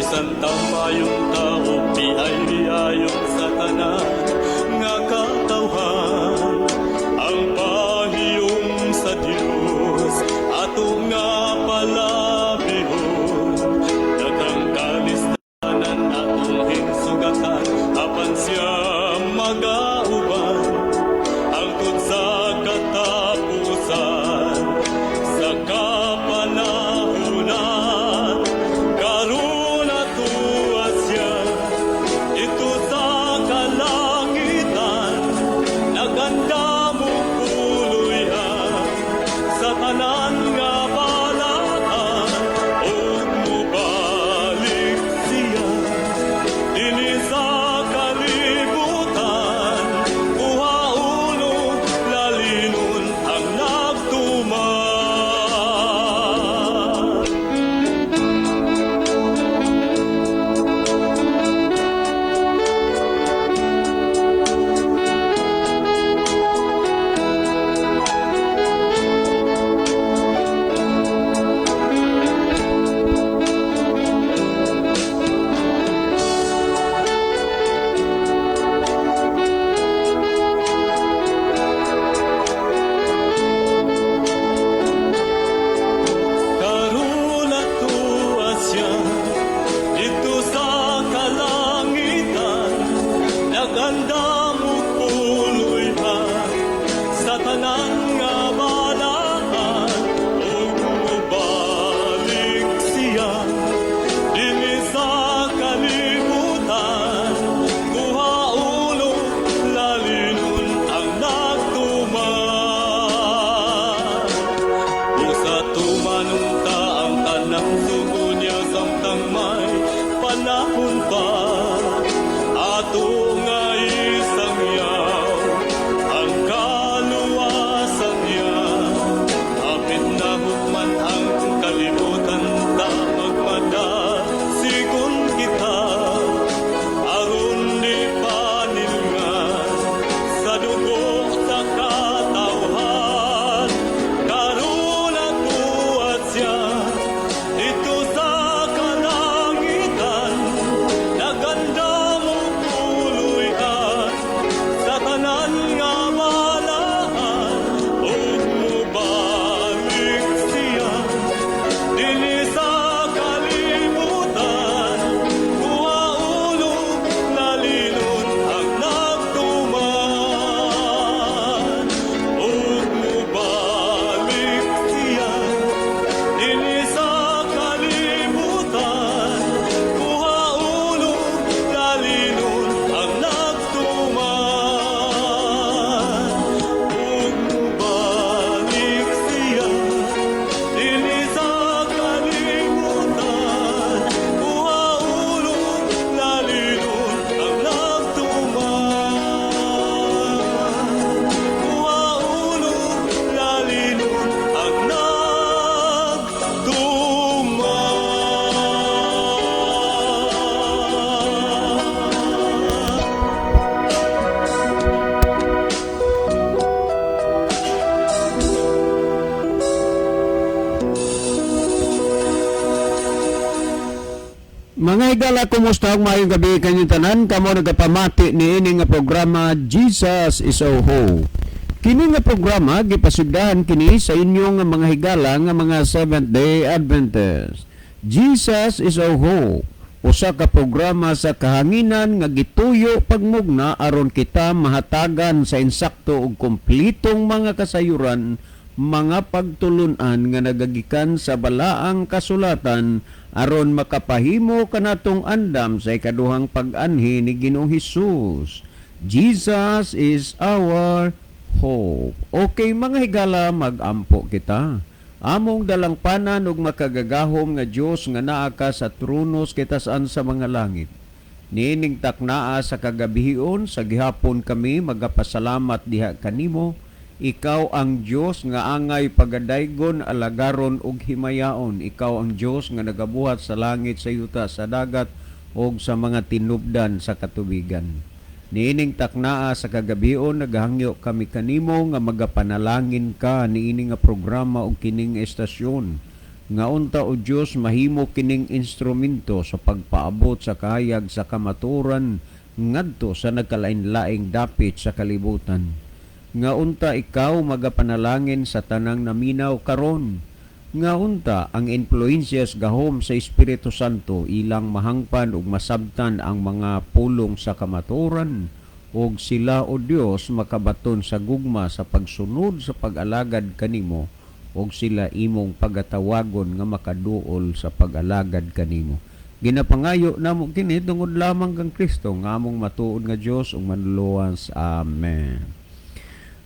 Bisan tamayong tao, biay-biayon sa tanan nga katawhan. Ang pahiyom sa Dios ato nga palabihon. Daghang kalistanan atong hinsugatan, apan siya magauban hangtod sa katapusan, sa kapanahunan. Karon atua siya didto sa kalangitan, nagandam og puloy-an sa tanan nga balaan, ug mobalik siya dinhi sa kalibutan, kuhaon ug lalinon ang nagtuman. Karon atua siya didto sa kalangitan, nagandam og puloy-an sa tanan nga balaan, ug mobalik siya dinhi sa kalibutan, kuhaon ug lalinon ang nagtuman. Busa tumanon ta ang tanang sugo niya samtang may panahon pa. Ato nga isangyaw ang kaluwasan niya. Hapit na hukman ang kalibutan, ta magmadasigon kita. Aron di panilngan sa dugo sa katawhan. Karon atua siya didto sa kalangitan, nagandam og puloy-an sa tanan nga balaan, ug mobalik siya dinhi sa kalibutan, kuhaon ug lalinon ang nagtuman, ug mobalik siya dinhi sa kalibutan, kuhaon ug lalinon ang nagtuman, ug mobalik siya dinhi sa kalibutan, kuhaon ug lalinon ang nagtuman, kuhaon ug lalinon ang nagtuman. Mga higala, kumusta ang maayong gabi kanyong tanan? Kamo nagapamati niini nga programa, Jesus is Our Hope. Kini nga programa gipasugdahan kini sa inyong mga higala nga mga Seventh Day Adventist. Jesus is Our Hope. Usa ka programa sa kahanginan nga gituyo pagmugna aron kita mahatagan sa insakto ug kompletong mga kasayuran, mga pagtulunan nga nagagikan sa balaang kasulatan aron makapahimo kanatong andam sa ikaduhang pag-anhi ni Ginoong Hesus. Jesus is our hope. Okay, mga higala, magampo kita. Among dalangpanan ug makagagahom nga Dios nga naa ka sa trono sa kitasan sa mga langit. Niining taknaa sa kagabihion sa gihapon kami magapasalamat diha kanimo. Ikaw ang Dios nga angay pagadaygon, alagaron ug himayaon. Ikaw ang Dios nga nagabuhat sa langit, sa yuta, sa dagat ug sa mga tinubdan sa katubigan. Niining taknaa sa kagabion, nagahangyo kami kanimo nga magapanalangin ka niini nga programa ug kining estasyon. Nga unta, O Dios, mahimo kining instrumento sa pagpaabot sa kahayag sa kamatuoran ngadto sa nagkalain-laing dapit sa kalibutan. Nga unta ikaw magapanalangin sa tanang naminaw karon. Nga unta ang influensyas gahom sa Espiritu Santo ilang mahangpan ug masabtan ang mga pulong sa kamatuoran ug sila, O Dios, makabaton sa gugma sa pagsunod sa pag-alagad kanimo ug sila imong pagatawagon nga makaduol sa pag-alagad kanimo. Ginapangayo namo kini tungod lamang kang Kristo nga among matuod nga Dios ug Manluluwas. Amen.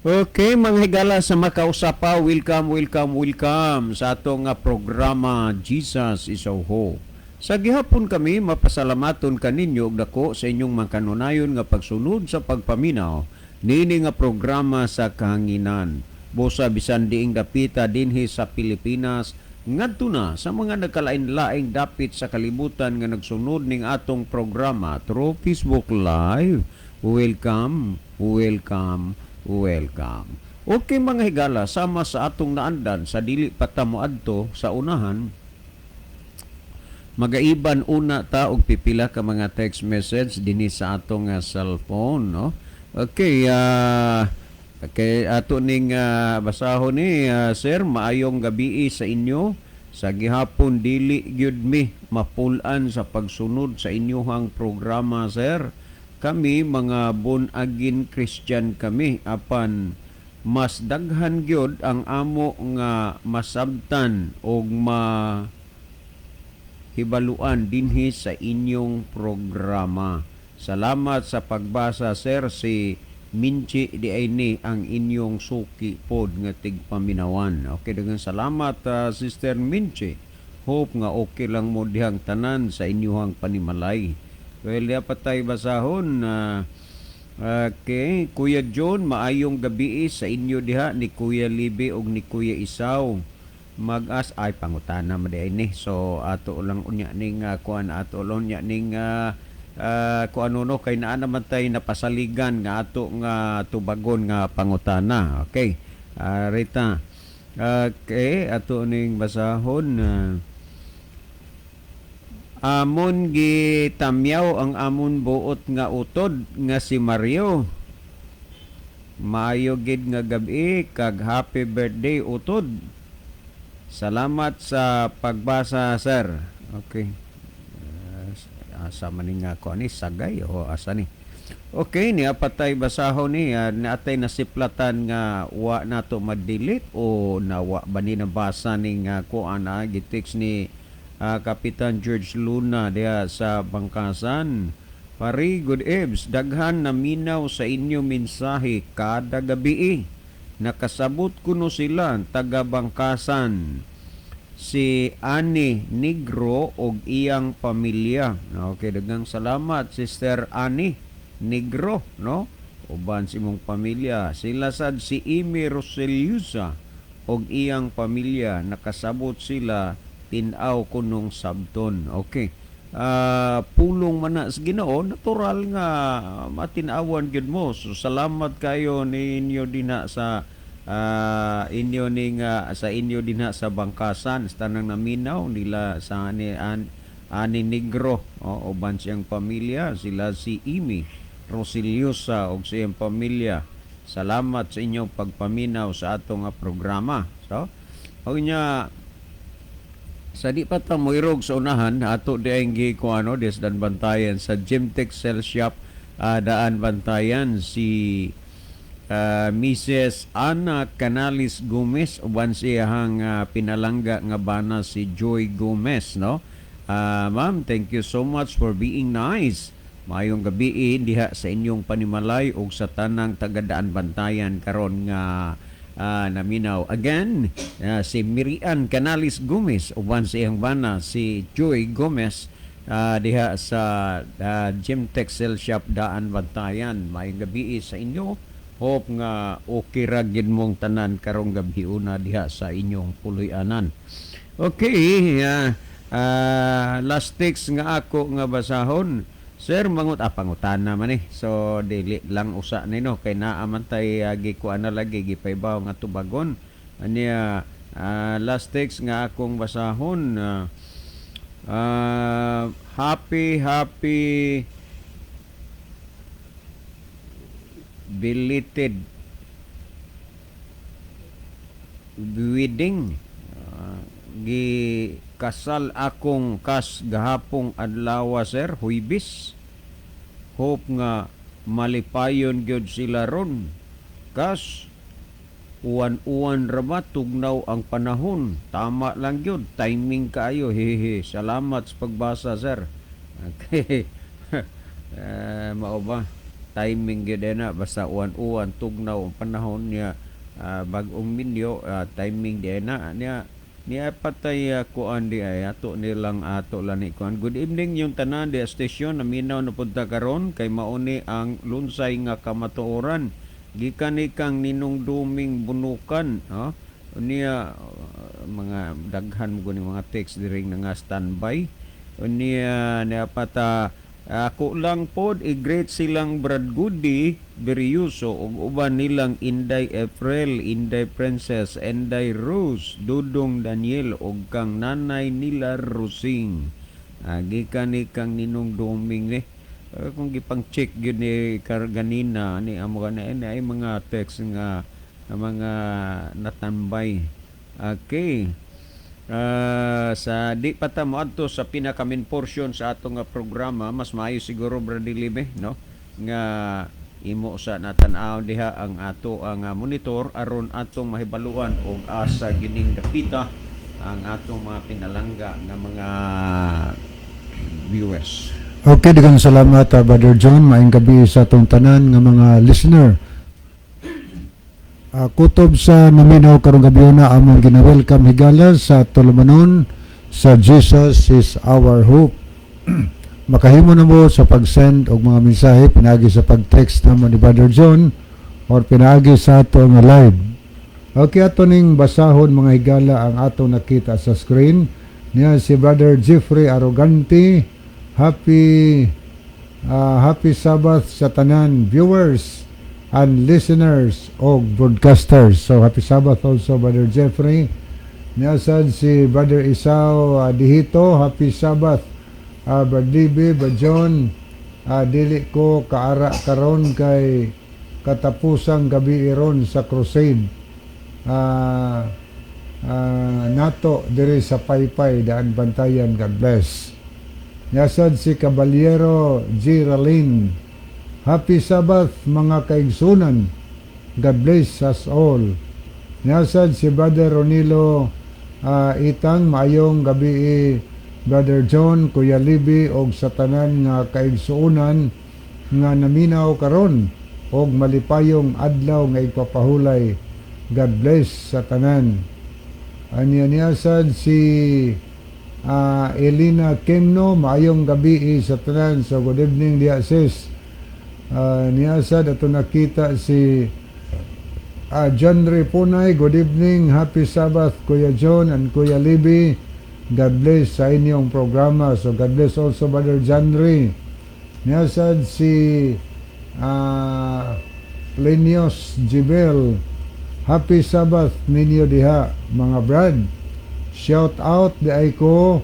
Okay, mga higala sa makausapa, welcome, welcome, welcome sa atong nga programa Jesus is Our Hope. Sa gihapon kami mapasalamaton kaninyo og dako sa inyong makanunayon nga pagsunod sa pagpaminaw niini nga programa sa kahanginan. Busa bisan diing dapita dinhi sa Pilipinas ngadto na sa mga nagkalain-laing dapit sa kalibutan nga nagsunod ning atong programa through Facebook Live. Welcome, welcome, welcome. Okay, mga higala, sama sa atong naandan sa dili pa ta moadto sa unahan, magaiban una ta og pipila ka mga text message dinhi sa atong cellphone, no? Okay, okay, ato ning basahon ni sir, maayong gabi sa inyo. Sa gihapon dili gyud mi mapul-an sa pagsunod sa inyohang programa, sir. Kami mga born again Christian kami, apan mas daghan gyud ang amo nga masabtan og ma hibaluan dinhi sa inyong programa. Salamat sa pagbasa, sir. Si Minchi di ay ni ang inyong suki pod nga tigpaminawan. Okay, daghang salamat, Sister Minchi. Hope nga okay lang mo dihang tanan sa inyong panimalay. Well, dapat tayo basahon na okay, Kuya John, maayong gabi sa inyo diha ni Kuya Libi og ni Kuya Isaw. Mag-as ay pangutana man diay ni. So ato lang unya ning kuan, ato lang unya ning kuan no, kay naa naman tay napasaligan nga ato nga tubagon nga pangutana. Okay. Rita. Okay, ato ning basahon. Amon gitamyaw ang amon buot nga utod nga si Mario. Maayo gid nga gabi kag happy birthday, utod. Salamat sa pagbasa, sir. Okay. Asa man ni nga ko ani sagay o asa ni? Okay, niya patay basahon ni naatay nasiplatan nga wa nato ma-delete o nawa ba ni nabasa ni nga kuan gitext ni Kapitan George Luna diha sa Bangkasan. Pari, good ebs, daghan naminaw sa inyo mensahe kada gabi eh. Nakasabot kuno sila taga Bangkasan. Si Ani Negro og iyang pamilya. Okay, daghang salamat, Sister Ani Negro, no? Uban sa imong pamilya. Sila sad si Amy Roseliusa og iyang pamilya, nakasabot sila tin-aw kunong sabton. Okay. Pulong man na sa Ginoo, natural nga matin-awan gyud mo. So salamat kayo ninyo dinha sa inyo ning sa inyo dinha sa Bangkasan, sa tanang naminaw nila sa ani an, Ani Negro o uban siyang pamilya, sila si Amy Rosiliosa og siyang pamilya. Salamat sa inyong pagpaminaw sa atong programa. So, og nya sa di pa ta moirog sa unahan, ato di ang gi kuano des Daan Bantayan sa Gymtech Cell Shop, Daan Bantayan, si Mrs. Ana Canales Gomez uban siyahang pinalangga nga bana si Joy Gomez, no? Ma'am, thank you so much for being nice. Maayong gabi diha sa inyong panimalay ug sa tanang taga-Daan Bantayan karon nga naminaw. Again, si Mirian Canales Gomez uban sa iyang bana si Joy Gomez diha sa Gymtech Cell Shop, Daan Bantayan. Maayong gabi sa inyo. Hope nga okay ra gid mong tanan karong gabi una diha sa inyong puloy-anan. Okay, last text nga ako nga basahon. Sir, mangut pangutana man eh. So dili lang usa nino kay naa man tay gikuan na lagi gipaybaw nga tubagon. Aniya Last text nga akong basahon, happy happy belated wedding. Gi kasal akong kas gahapong adlaw, sir, Huybis. Hope nga malipayon gyud sila ron. Kas, uwan-uwan ra ba, tugnaw ang panahon. Tama lang gyud, timing kaayo. Hehe. Salamat sa pagbasa, sir. Okay. Mao ba? Timing gyud na, basta uwan-uwan, tugnaw ang panahon niya, bag-ong minyo, timing di na niya. Niya patay kuan di ay ato nilang ato lang ni kuan. Good evening yung tanan di station, naminaw na punta karon kay mauni ang lunsay nga kamatuoran. Gikan ni kang Ninong Duming Bunukan, ha? Niya mga daghan mo guni mga text diri nga standby. Niya niya pata ako lang pod i-greet silang Brad Goody Beriuso ug uban nilang Inday April, Inday Princess, Inday Rose, Dudong Daniel ug kang nanay nila Rosing. Gikan ni kang Ninong Duming ni. Kung gipang check gyud ni kar ganina ni amo kana ini ay mga text nga mga natambay. Okay. Sa di pa ta moadto sa pinaka main portion sa atong nga programa, mas maayo siguro, Brad Libe, no, nga imo sa natan-aw diha ang ato ang monitor aron atong mahibaluan og asa gining dapita ang atong mga pinalangga nga mga viewers. Okay, daghang salamat, Brother John. Maayong gabi sa atong tanan nga mga listener. Kutob sa naminaw karong gabi na among gina-welcome, higala, sa tulumanon sa Jesus is Our Hope. Makahimo na mo sa pag-send og mga mensahe pinaagi sa pag-text namo ni Brother John or pinaagi sa ato nga live. Okay, ato ning basahon, mga higala, ang ato nakita sa screen. Niya si Brother Jeffrey Arroganti. Happy Sabbath sa tanan viewers and listeners og broadcasters. So happy Sabbath also, Brother Jeffrey. Niya sad si Brother Isao Dihito, happy Sabbath. Brother Libby, Brother John, dili ko kaara karon kay katapusang gabi iron sa crusade. Nato diri sa Paypay, Daan Bantayan, God bless. Yasad si Caballero G. Ralin. Happy Sabbath, mga kaigsunan. God bless us all. Yasad si Brother Ronilo Itang, maayong gabi, Brother John, Kuya Libby og sa tanan nga kaigsuonan nga naminaw karon og malipayong adlaw nga igpapahulay. God bless sa tanan. Anya niya sad si Elena Kemno, maayong gabi sa tanan. So good evening diya, sis. Niya sad ato nakita si John Ray Punay, good evening, happy Sabbath, Kuya John and Kuya Libby. God bless sa inyong programa. So God bless also, Brother John Ray. Niya sad si Plinius Gibel. Happy Sabbath ninyo diha, mga brad. Shout out di ay ko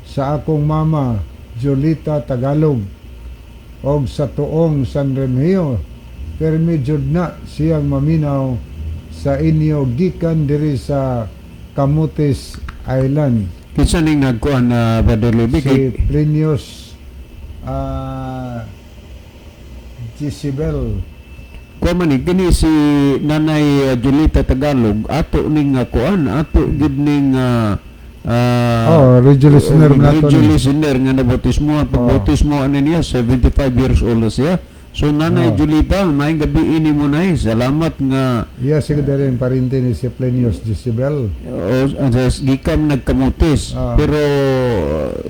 sa akong mama, Julita Tagalog, og sa tuong San Remigio. Permi jud na siyang maminaw sa inyo gikan diri sa Camotes Island. Kinsa ning nagkuan na, Brother Libby? Si Plinius Jezebel. Kuan man ni kini si Nanay Julita Tagalog, ato ning kuan, ato gid ning Oh, radio listener na to radio ni. Listener nga nabautismo. Pag-bautismo ano niya, 75 years old na siya. So Nanay Julita, maayong gabi ini mo, nay. Salamat nga. Iya, siguro rin parente ni si Plinius Jezebel. Gikan nagkamutis pero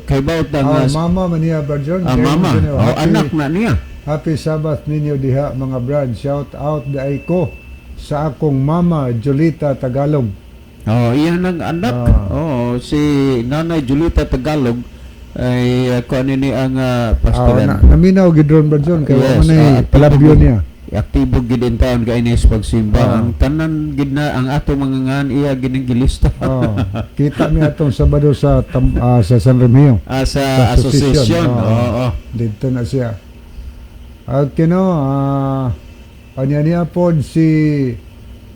kay ta nga Mama man niya, Brother John. Mama, Kaya oh, anak na niya. Happy Sabbath ninyo diha, mga brad. Shout out di ay ko sa akong mama, Julita Tagalog. Oh, iyan ang anak. Oh, si Nanay Julita Tagalog ay kuan ni ang pastoran. Na, naminaw gid ron, Brother John, kay Yes, yes, man ay at palabyo niya. Aktibo gid in taon kay sa pagsimba. Ah. Ang tanan gid na ang ato mga ngan iya gid ang gilista. Oh, kita mi atong Sabado sa San Remigio. Ah, sa Sa association. association, oo. Oo. Dito na siya. At kino, kanya niya po si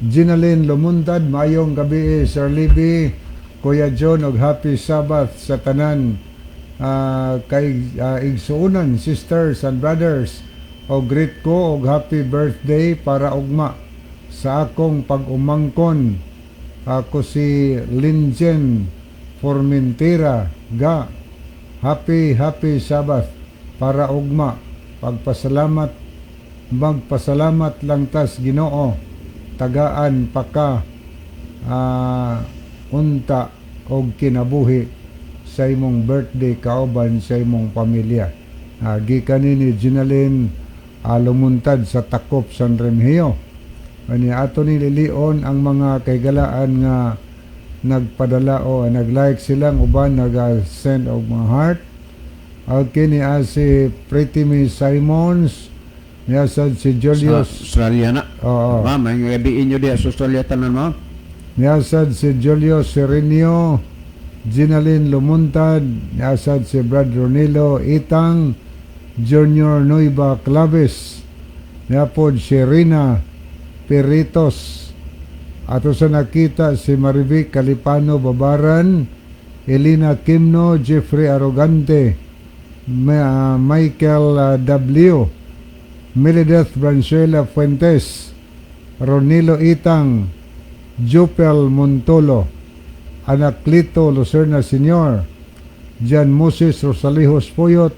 Ginalyn Lumuntad, mayong gabi, Sir Libby, Kuya John, og happy Sabbath sa tanan kay igsuunan, sisters and brothers, og greet ko og happy birthday para ugma sa akong pag-umangkon. Ako si Linjen Formentera ga. Happy, happy Sabbath para ugma. Pagpasalamat, magpasalamat lang tas Ginoo. Tagaan pa ka unta og kinabuhi sa imong birthday kauban sa imong pamilya. Gikan ni Ginalyn lumuntad sa Takop, San Remigio. Ani ato ni lilion ang mga kaigalaan nga nagpadala o nag-like silang uban nag-send og mga heart. Okay ni si Pretty Miss Simons, niya sad si Sa Julius. Australia na. Oo. Ma'am, ang gabi inyo diya sa Australia tanan, ma'am. Niya sad si Julio Serenio, Ginalyn Lumuntad, niya sad si Brad Ronilo Itang, Junior Nueva Claves, niya pod si Rina Peritos. Ato sa nakita si Marivic Calipano Babaran, Elena Kimno, Jeffrey Arrogante, Michael W., Melideth Branchuela Fuentes, Ronilo Itang, Jupel Montolo, Anaclito Lucerna Sr., John Moses Rosalijos Puyot,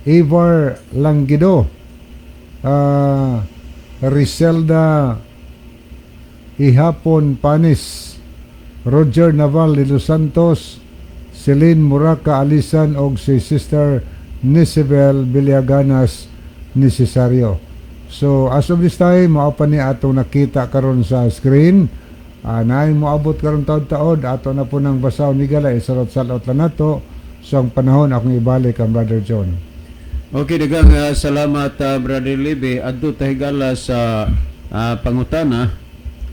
Ivar Langido, Riselda Ihapon Panis, Roger Naval de Los Santos, Celine Muraca Alisan og si Sister Nisibel Villaganas Necesario. So as of this time, mao pa ni atong nakita karon sa screen. Naay moabot karon taod-taod ato na po nang basaw ni gala isalot-salot lang nato. So ang panahon akong ibalik ang Brother John. Okay, daghang salamat, Brother Libby. Adto ta, higala, sa pangutana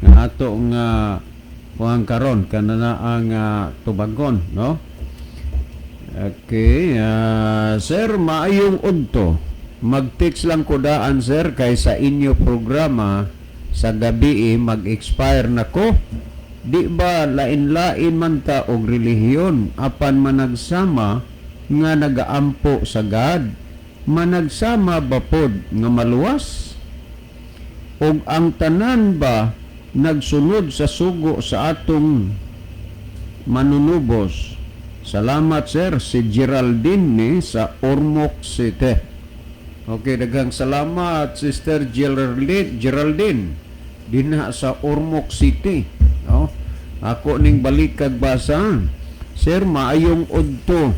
nga ato nga kuang karon kanana ang tubagon, no? Okay, sir, maayong udto. Mag-text lang ko daan, sir, kay sa inyo programa sa gabi eh, mag-expire na ko. Di ba lain-lain man ta og relihiyon apan managsama nga nagaampo sa God? Managsama ba pod nga maluwas? Og ang tanan ba nagsunod sa sugo sa atong manunubos? Salamat, sir, si Geraldine ni sa Ormoc City. Okay, daghang salamat, Sister Geraldine, Geraldine dinha sa Ormoc City. No? Ako ning balik kag basa. Sir, maayong udto.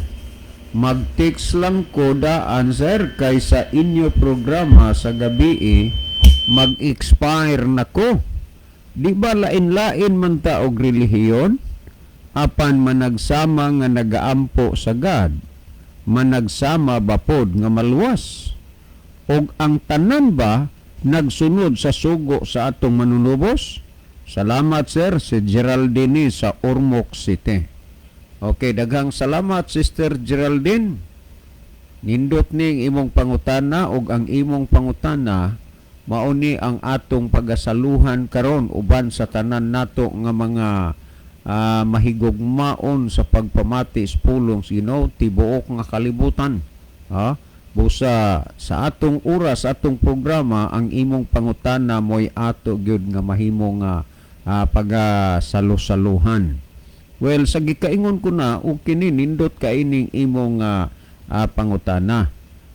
Mag-text lang ko daan, sir, kay sa inyo programa sa gabi eh, mag-expire na ko. Di ba lain-lain man ta og relihiyon apan managsama nga nagaampo sa God? Managsama ba pod nga maluwas? Og ang tanan ba nagsunod sa sugo sa atong manunubos? Salamat, sir, si Geraldine sa Ormoc City. Okay, daghang salamat, Sister Geraldine. Nindot ning imong pangutana ug ang imong pangutana mao ni ang atong pagasaluhan karon uban sa tanan nato nga mga mahigugmaon sa pagpamati sa pulong sa Ginoo tibuok nga kalibutan. Ha? Busa sa atong oras, atong programa, ang imong pangutana mo'y ato gyud nga mahimo nga pagasalu-saluhan. Well, sa gikaingon ko na, og kini nindot kaining imong pangutana.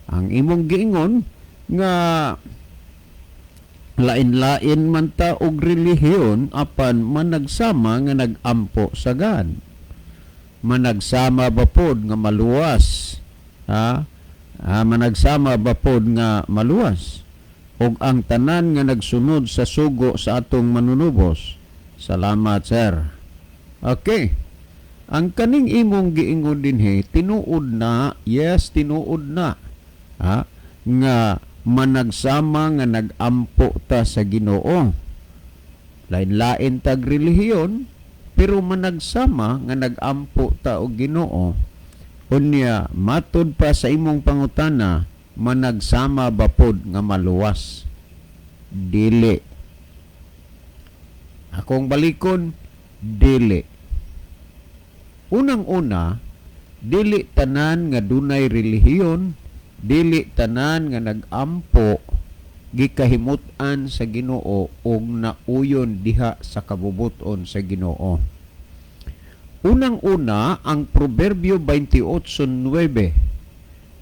Ang imong giingon nga lain-lain man ta og relihiyon apan managsama nga nagampo sa God. Managsama ba pod nga maluwas? Ha? Managsama ba pod nga maluwas? Og ang tanan nga nagsunod sa sugo sa atong manunubos? Salamat, sir. Okay. Ang kaning imong giingon dinhi, tinuod na, yes, tinuod na. Ha? Nga Managsama nga nag-ampo ta sa Ginoo. Lain-lain tag relihiyon, pero managsama nga nag-ampo ta og Ginoo. Unya, matud pa sa imong pangutana, managsama ba pod nga maluwas? Dili. Akong balikon, dili. Unang-una, dili tanan nga dunay relihiyon, dili tanan nga nag-ampo gikahimut-an sa Ginoo og nauyon diha sa kabubuton sa Ginoo. Unang-una, ang Proverbio 28:9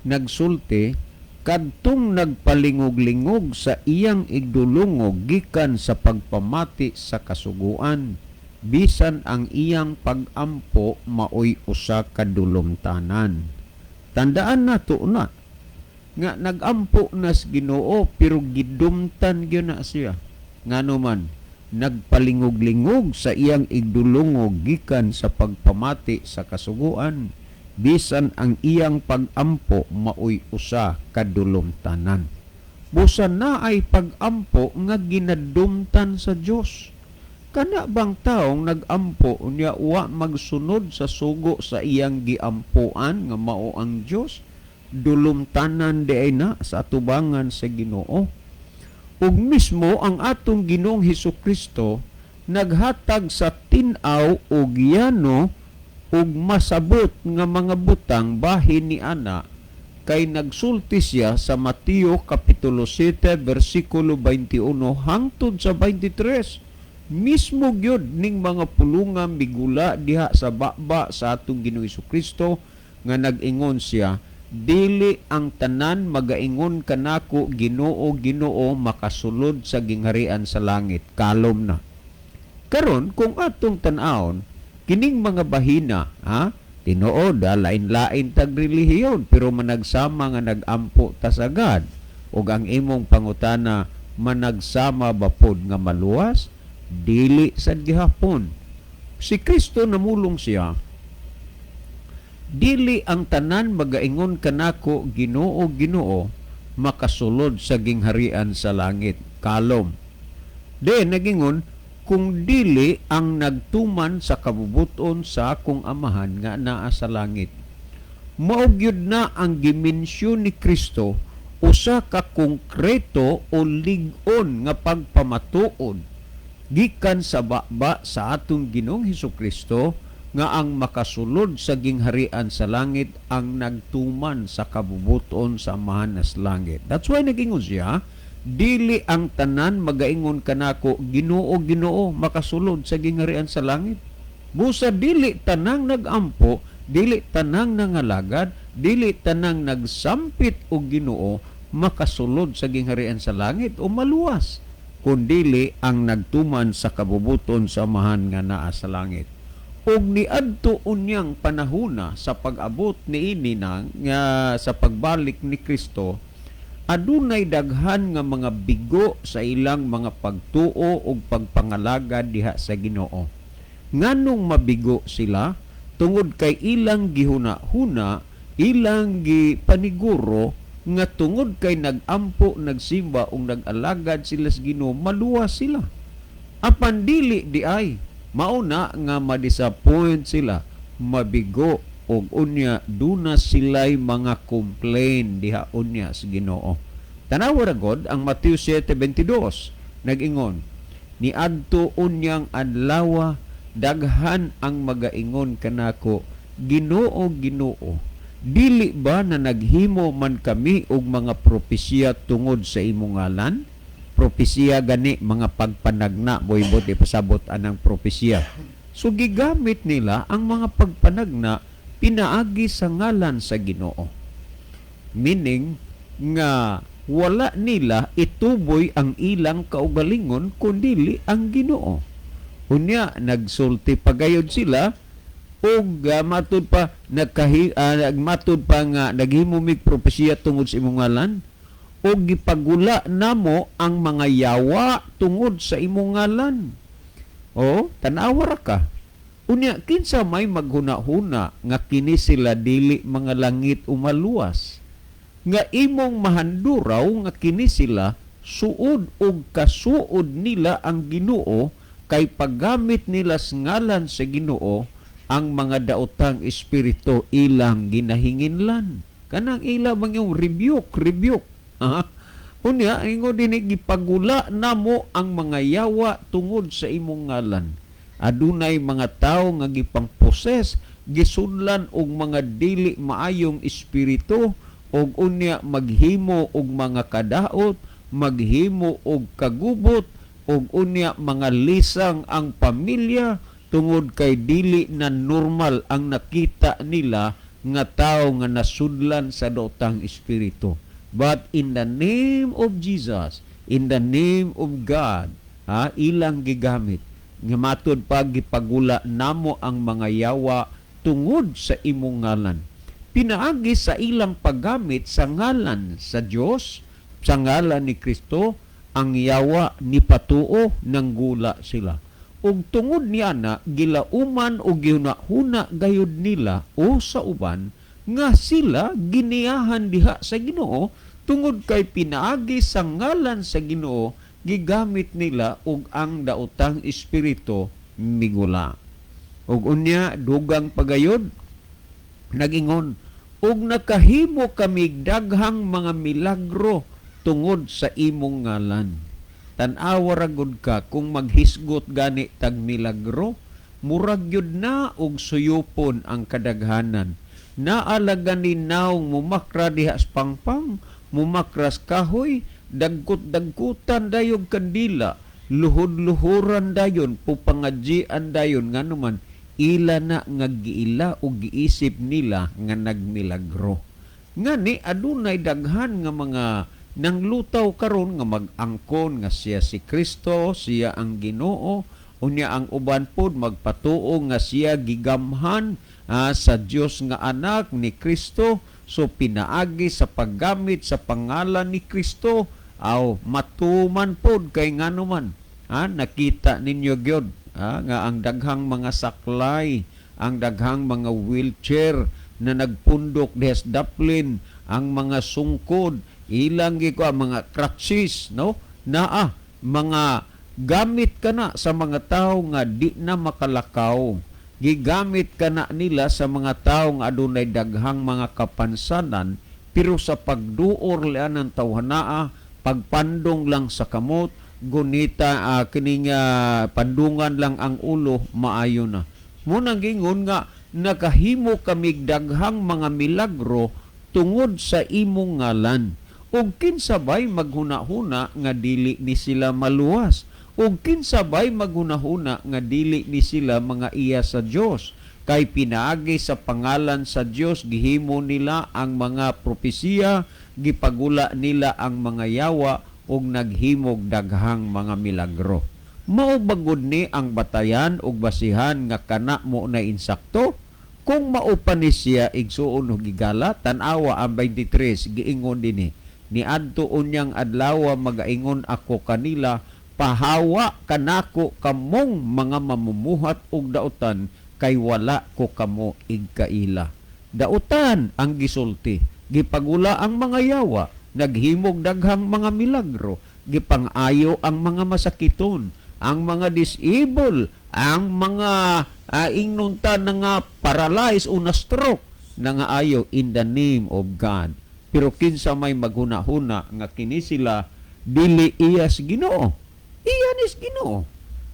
nagsulti, "Kadtong nagpalingog-lingog sa iyang igdulungog gikan sa pagpamati sa kasuguan, bisan ang iyang pagampo maoy usa ka dulumtanan." Tandaan nato na nga nagampo na sa Ginoo pero gidumtan gyud na siya. Ngano man nagpalingog-lingog sa iyang igdulungog gikan sa pagpamati sa kasuguan, bisan ang iyang pagampo maoy usa ka dulumtanan. Busa naay pagampo nga ginadumtan sa Dios. Kana bang taong nagampo unya wa magsunod sa sugo sa iyang giampuan nga mao ang Dios, dulumtanan diay na sa atubangan sa Ginoo. Ug mismo ang atong Ginoong Hesus Kristo naghatag sa tin-aw og yano ug masabot nga mga butang bahin ni ana, kay nagsulti siya sa Mateo kapitulo 7 bersikulo 21 hangtod sa 23. Mismo gyud ning mga pulunga migula diha sa baba sa atong Ginoong Hesus Kristo nga nag-ingon siya, "Dili ang tanan magaingon kanako, 'Ginoo, Ginoo,' makasulod sa gingharian sa langit." Kalom na. Karon kung atong tan-awon kining mga bahina, ha, tinuod ha, lain-lain tag relihiyon pero managsama nga nag-ampo ta sa God. Ug ang imong pangutana, managsama ba pod nga maluwas? Dili sad gihapon. Si Kristo namulong siya, "Dili ang tanan magaingon kanako, 'Ginoo, Ginoo,' makasulod sa gingharian sa langit." Kalom. De nagingon, "Kung dili ang nagtuman sa kabubuton sa akong Amahan nga naa sa langit." Mao gyud na ang gimensyon ni Kristo, usa ka konkreto o lig-on nga pagpamatuod gikan sa baba sa atong Ginoong Hesus Kristo nga ang makasulod sa gingharian sa langit ang nagtuman sa kabubuton sa Amahan sa langit. That's why nagingon siya, "Dili ang tanan magaingon kanako, 'Ginoo, Ginoo,' makasulod sa gingharian sa langit." Busa dili tanang nagampo, dili tanang nangalagad, dili tanang nagsampit og Ginoo makasulod sa gingharian sa langit o maluwas, kundili ang nagtuman sa kabubuton sa Amahan nga naa sa langit. Ug niadto unyang panahona sa pag-abot niini na nga sa pagbalik ni Kristo, adunay daghan nga mga bigo sa ilang mga pagtuo ug pagpangalagad diha sa Ginoo. Nganong mabigo sila? Tungod kay ilang gihuna-huna, ilang gipaniguro nga tungod kay nagampo, nagsimba ug nag-alagad sila sa Ginoo, maluwas sila. Apan dili di ay. Mao na nga ma-disappoint sila, mabigo, og unya duna sila'y mga complain diha unya sa Ginoo. Tanawa ra god ang Mateo 7:22, nag-ingon, "Niadto unyang adlawa, daghan ang magaingon kanako, 'Ginoo, Ginoo, dili ba na naghimo man kami og mga propesiya tungod sa imong ngalan?'" Propesiya gani, mga pagpanagna, boybot ipasabot anang propesiya. So gigamit nila ang mga pagpanagna pinaagi sa ngalan sa Ginoo. Meaning nga wala nila ituboy ang ilang kaugalingon kundili ang Ginoo. Unya nagsulti pagayod sila og matud pa nagkahi nagmatud pa nga naghimo mig propesiya tungod sa imong ngalan og gipagula namo ang mga yawa tungod sa imong ngalan. O, tan-awa ra ka. Unya kinsa may maghuna-huna nga kini sila dili mga langit o maluwas? Nga imong mahanduraw nga kini sila suod og kasuod nila ang Ginoo, kay paggamit nila sa ngalan sa Ginoo, ang mga daotang espiritu ilang ginahinginlan. Kanang ila bang yung rebuke, rebuke. Ha? Unya, ingon dinhi, "Gipagula namo ang mga yawa tungod sa imong ngalan." Adunay mga tawo nga gipang-possess, gisudlan og mga dili maayong espiritu, og unya maghimo og mga kadaot, maghimo og kagubot, og unya mga lisang ang pamilya tungod kay dili na normal ang nakita nila nga tao nga nasudlan sa daotang espiritu. But in the name of Jesus, in the name of God, ha, ilang gigamit. Nga matud pa, "Gipagula namo ang mga yawa tungod sa imong ngalan." Pinaagi sa ilang paggamit sa ngalan sa Dios, sa ngalan ni Kristo, ang yawa ni patuo, nanggula sila. Ug tungod niya na gilauman o gihuna-huna gayud nila o sa uban nga sila giniyahan diha sa Ginoo, tungod kay pinaagi sa ngalan sa Ginoo gigamit nila ug ang daotang espiritu migula. Ug unya dugang pagayod nagingon, "Ug nakahimo kami daghang mga milagro tungod sa imong ngalan." Tan-awa ra gud ka kung maghisgot gani tag milagro, murag gyud na og suyupon ang kadaghanan. Naa la gani nawong mumakra diha sa pangpang, mumakras kahoy, dagkot-dagkutan dayog kandila, luhod-luhuran dayon, pupangadjian dayon, nganuman ila na nga giila o giisip nila nga nagmilagro. Ngani adunay daghan nga mga nanglutaw karon nga mag-angkon nga siya si Kristo, siya ang Ginoo, unya ang uban pod magpatuo nga siya gigamhan sa Dios nga anak ni Kristo. So pinaagi sa paggamit sa pangalan ni Kristo, aw matuman pod, kay nganuman nakita ninyo gyud nga ang daghang mga saklay, ang daghang mga wheelchair na nagpundok diha sa daplin, ang mga sungkod, ilang gi ko ang mga crutches, no, naa mga gamit kana sa mga tao nga di na makalakaw. Gigamit kana nila sa mga tao nga adunay daghang mga kapansanan, pero sa pagduor lian ng tawhanaa, pagpandong lang sa kamot, gunita kining pandungan lang ang ulo, maayo na. Munang gingon nga nakahimo kami daghang mga milagro tungod sa imong ngalan. Ug kinsa bay maghuna-huna nga dili ni sila maluwas? Ug kinsa bay maghuna-huna nga dili ni sila mga iya sa Dios? Kay pinaagi sa pangalan sa Dios gihimo nila ang mga propesiya, gipagula nila ang mga yawa ug naghimog daghang mga milagro. Mao ba gud ni ang batayan ug basihan nga kana mo na insakto? Kung mao pa ni siya, igsuon og higala, tan-awa ang 23, giingon dinhi, "Niadto unyang adlaw magaingon ako kanila, 'Pahawa kanako kamong mga mamumuhat og dautan, kay wala ko kamo igkaila.'" Dautan ang gisulti, gipagula ang mga yawa, naghimog daghang mga milagro, gipang-ayo ang mga masakiton, ang mga disable, ang mga ingnon ta na nga paralyzed o na stroke, nangaayo in the name of God. Pero kinsa may maghuna-huna nga kini sila dili iya sa Ginoo? Iya ni sa Ginoo.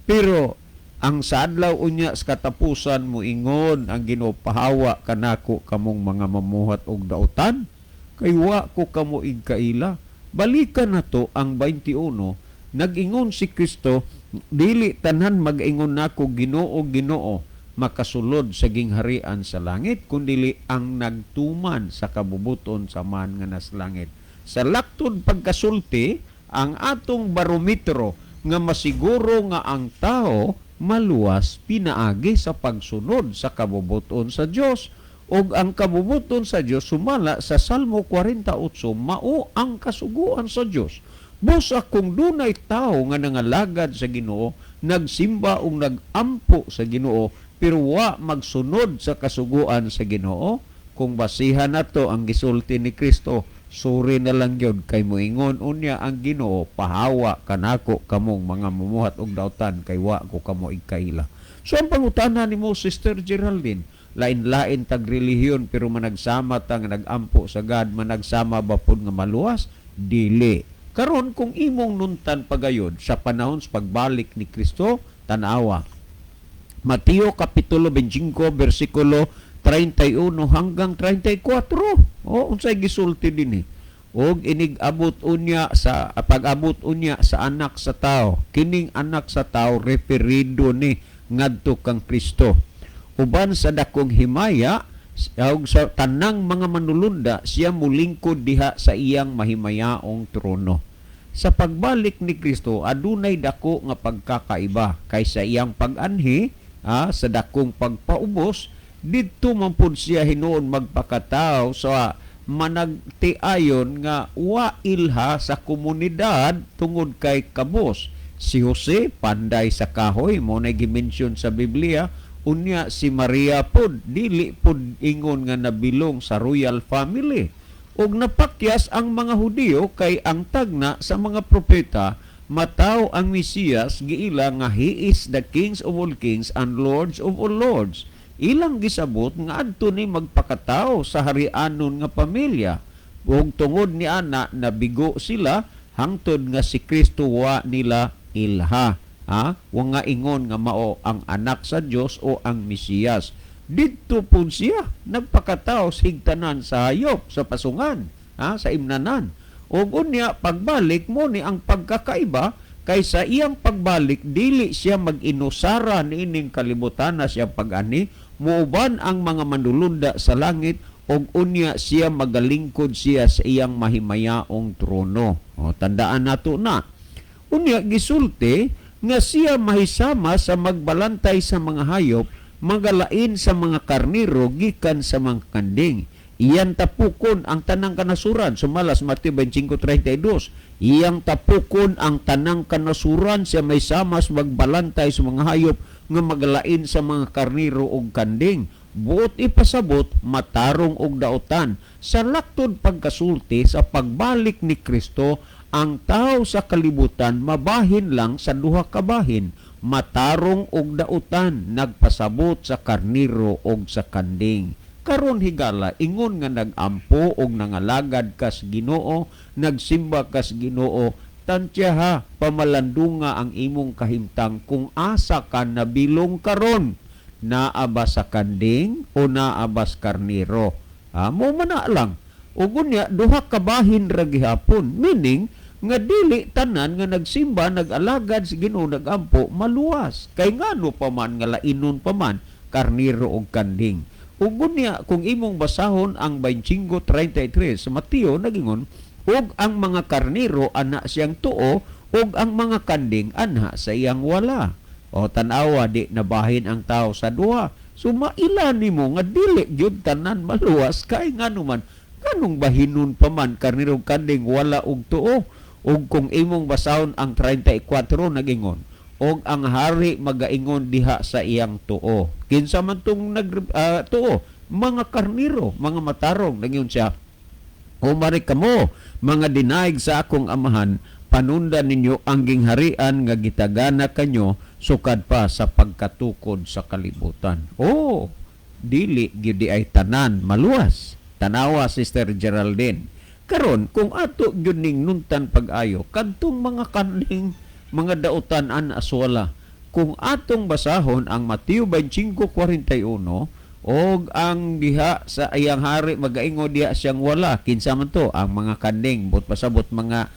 Pero ang sa adlaw unya sa katapusan, moingon ang Ginoo, "Pahawa kanako kamong mga mamuhat og dautan, kay wa ko kamo igkaila." Balikan nato ang 21. Nag-ingon si Kristo, "Dili tanan mag-ingon nako, 'Ginoo, Ginoo,' makasulod sa gingharian sa langit, kundili ang nagtuman sa kabubuton sa Amahan nga nas langit." Sa laktod pagkasulti, ang atong barometro nga masiguro nga ang tao maluwas, pinaagi sa pagsunod sa kabubuton sa Dios. Ug ang kabubuton sa Dios sumala sa Salmo 48 mao ang kasuguan sa Dios. Busa kung dunay tao nga nangalagad sa Ginoo, nagsimba ug nagampo sa Ginoo, pero wa magsunod sa kasuguan sa Ginoo, kung basihan nato ang gisulti ni Kristo, Sorry na lang gyud kay moingon unya ang Ginoo, pahawa kanako kamong mga mumuhat og dautan kay wa ko kamo igkaila. So ang pangutana nimo, Sister Geraldine, lain-lain tag relihiyon pero managsama ta nga nagampo sa God, managsama ba pod nga maluwas? Dili. Karon kung imong nuntan pagayod sa panahon sa pagbalik ni Kristo, tanawa. Mateo Kapitulo 25 versikulo 31 hanggang 34. O unsay gisulti dinhi? Og inig-abot unya sa pag-abot unya sa Anak sa Tao. Kining Anak sa Tao referido ni ngadto kang Kristo. Uban sa dakong himaya ug sa tanang mga manulunda, siya mulingkod diha sa iyang mahimayaong trono. Sa pagbalik ni Kristo adunay dako nga pagkakaiba kay sa iyang pag-anhi sa dakong pagpaubos, didto man pud siya hinuon magpakataw sa managtiayon nga wa ilha sa komunidad tungod kay kabos. Si Jose panday sa kahoy, mo na gi-mention sa Biblia. Unya si Maria pod dili pod ingon nga nabilong sa royal family. Ug napakyas ang mga Hudiyo kay ang tagna sa mga propeta mataw ang Mesiyas giila nga he is the kings of all kings and lords of all lords. Ilang gisabot nga adto ni magpakatao sa harianon nga pamilya. Ug tungod ni ana nabigo sila hangtod nga si Kristo wa nila ilha. Ha? Wa nga ingon nga mao ang anak sa Dios o ang Mesiyas. Didto pud siya nagpakatao sa higtanan sa hayop sa pasungan, ha, sa imnanan. Ug unya pagbalik mo ni ang pagkakaiba kay sa iyang pagbalik dili siya mag-inusara niining kalibutan na siya pag-ani, muuban ang mga manulunda sa langit ug unya siya magalingkod siya sa iyang mahimayaong trono. O, tandaan nato na. Unya gisulti nga siya mahisama sa magbalantay sa mga hayop, magalain sa mga karniro gikan sa mga kanding. Iyang tapukon ang tanang kanasuran. Sumalas Mateo 25:32. Iyang tapukon ang tanang kanasuran, siya may samas magbalantay sa mga hayop nga magalain sa mga karniro og kanding. Buot ipasabot matarong og daotan. Sa laktod pagkasulti sa pagbalik ni Kristo, ang tao sa kalibutan mabahin lang sa duha ka bahin, matarong og dautan, nagpasabot sa karniro og sa kanding. Karon higala, ingon nga nagampo og nangalagad kas Ginoo, nagsimba kas Ginoo, tantyaha, pamalandunga ang imong kahimtang kung asa ka nabilong karon, naa ba sa kanding o naa ba sa karniro. Ha, mo man lang. Ug unya duha ka bahin ra gihapon, meaning nga dili tanan nga nagsimba, nag-alagad sa Ginoo, nagampo maluwas. Kay ngano pa man nga lainon pa man karniro og kanding. Ug unya kung imong basahon ang 25:33 sa Mateo, nagingon og ang mga karniro ana siyang tuo ug ang mga kanding anha sa iyang wala. O tan-awa, di nabahin ang tao sa duha. So maila nimo nga dili gyud tanan maluwas kay ngano man nganong bahinon pa man karniro ug kanding wala og tuo. Ug kung imong basahon ang 34, nagingon og ang hari magaingon diha sa iyang tuo. Kinsa man tong nag tuo? Mga karniro, mga matarong. Nangingon siya, "Humari kamo, mga dinaig sa akong amahan, panundan ninyo ang gingharian nga gitagana kanyo sukad pa sa pagkatukod sa kalibutan." Oh, dili gyud ay tanan maluwas. Tanawa, Sister Geraldine. Karon kung ato gyud ning nuntan pag-ayo kadtong mga kanding, mga dautan an aswala. Kung atong basahon ang Mateo 25:41 og ang diha sa iyang hari magaingon diha siyang wala, kinsa man to? Ang mga kanding, but pasabot mga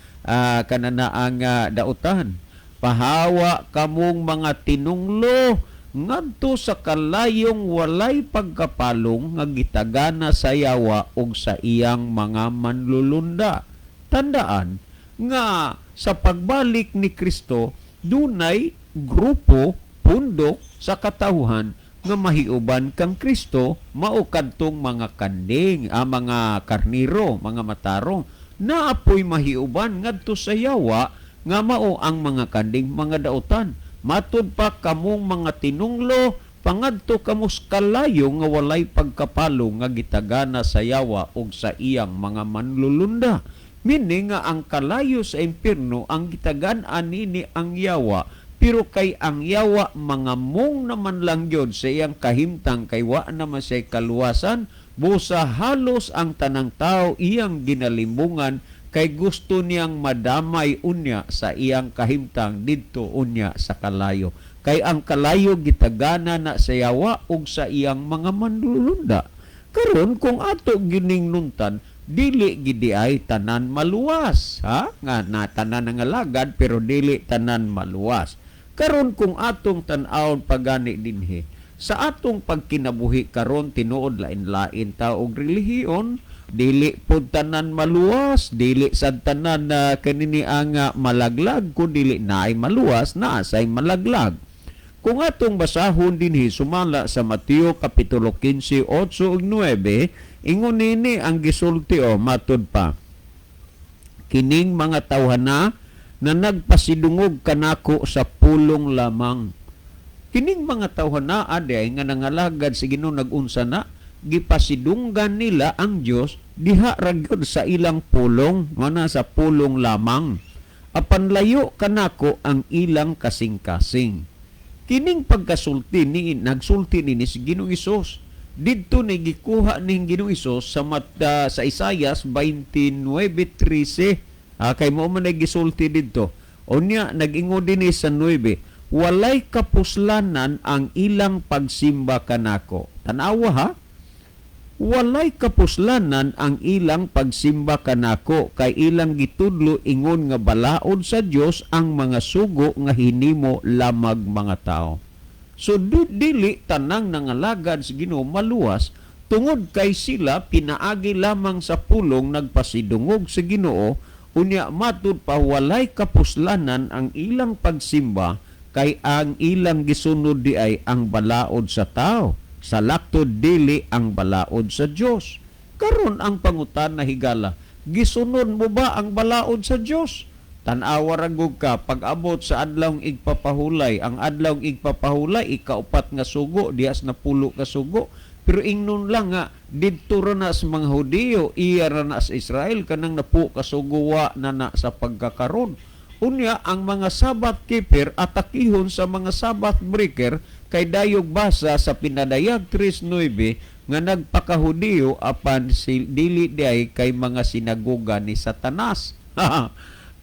kanana ang dautan. "Pahawa kamong mga tinunglo ngadto sa kalayong walay pagkapalong nga gitagana sa yawa og sa iyang mga manlulunda." Tandaan nga sa pagbalik ni Kristo dunay grupo, pundok sa katawhan nga mahiuban kang Kristo, mao kadtong mga kanding, mga karniro, mga matarong. Naapoy mahiuban ngadto sa yawa nga mao ang mga kanding, mga dautan. "Matud pa kamong mga tinunglo, Pangadto kamos kalayo nga walay pagkapalo nga gitagana sa yawa og sa iyang mga manlulunda. Meaning nga ang kalayo sa impierno ang gitagan-an nini ang yawa, pero kay ang yawa mangamong naman lang yun sa iyang kahimtang kay wa naman siya kaluwasan, busa halos ang tanang tao iyang ginalimbungan kay gusto niyang madamay unya sa iyang kahimtang didto unya sa kalayo. Kay ang kalayo gitagana na sa yawa ug sa iyang mga manlulunda. Karon kung ato gining nuntan, dili gidi ay tanan maluwas, ha? Nga na tanan nga lagad pero dili tanan maluwas. Karon kung atong tan-awon pagani dinhi sa atong pagkinabuhi karon, tinuod lain-lain ta og relihiyon, dili pud tanan maluwas, dili sad tanan na kanini ang malaglag. Kun dili naay maluwas, naa say malaglag. Kung atong basahon dinhi sumala sa Mateo kapitulo 15, 8 ug 9, ingon nini ang gisulti o matud pa, "Kining mga tawhana na nagpasidungog kanako sa pulong lamang." Kining mga tawhana ade nga nangalagad sa Ginoo, nagunsa na gipasidunggan nila ang Dios diha ra gyud sa ilang pulong, mana sa pulong lamang. "Apan layo kanako ang ilang kasing-kasing." Kining pagkasulti ni nagsulti ni si Ginoong Hesus. Didto ni gikuha ning Ginoong Hesus sa mata sa Isaias 29:13. Ah, kay mo man ay gisulti didto. Unya nag-ingon dinhi sa 9, "Walay kapuslanan ang ilang pagsimba kanako." Tanawa ha. "Walay kapuslanan ang ilang pagsimba kanako kay ilang gitudlo ingon nga balaod sa Dios ang mga sugo nga hinimo lamag mga tao." So dili tanang nangalagad sa Ginoo maluwas tungod kay sila pinaagi lamang sa pulong nagpasidungog sa Ginoo. Unya matud pa, walay kapuslanan ang ilang pagsimba kay ang ilang gisunod di ay ang balaod sa tao sa laktod dili ang balaod sa Dios. Karon ang pangutana, higala, gisunod mo ba ang balaod sa Dios? Tan-awa ra gud ka pag-abot sa adlawng igpapahulay. Ang adlawng igpapahulay, ikaupat nga sugo diha sa napulo ka sugo. Pero ingnon lang nga didto ra na sa mga Hudiyo, iya ra na sa Israel kanang napulo ka sugo, wa na na sa pagkakaron. Unya ang mga Sabbath keeper atakihon sa mga Sabbath breaker kay dayog basa sa Pinadayag 3:9 nga nagpakahudiyo apan si, dili diay kay mga sinagoga ni Satanas.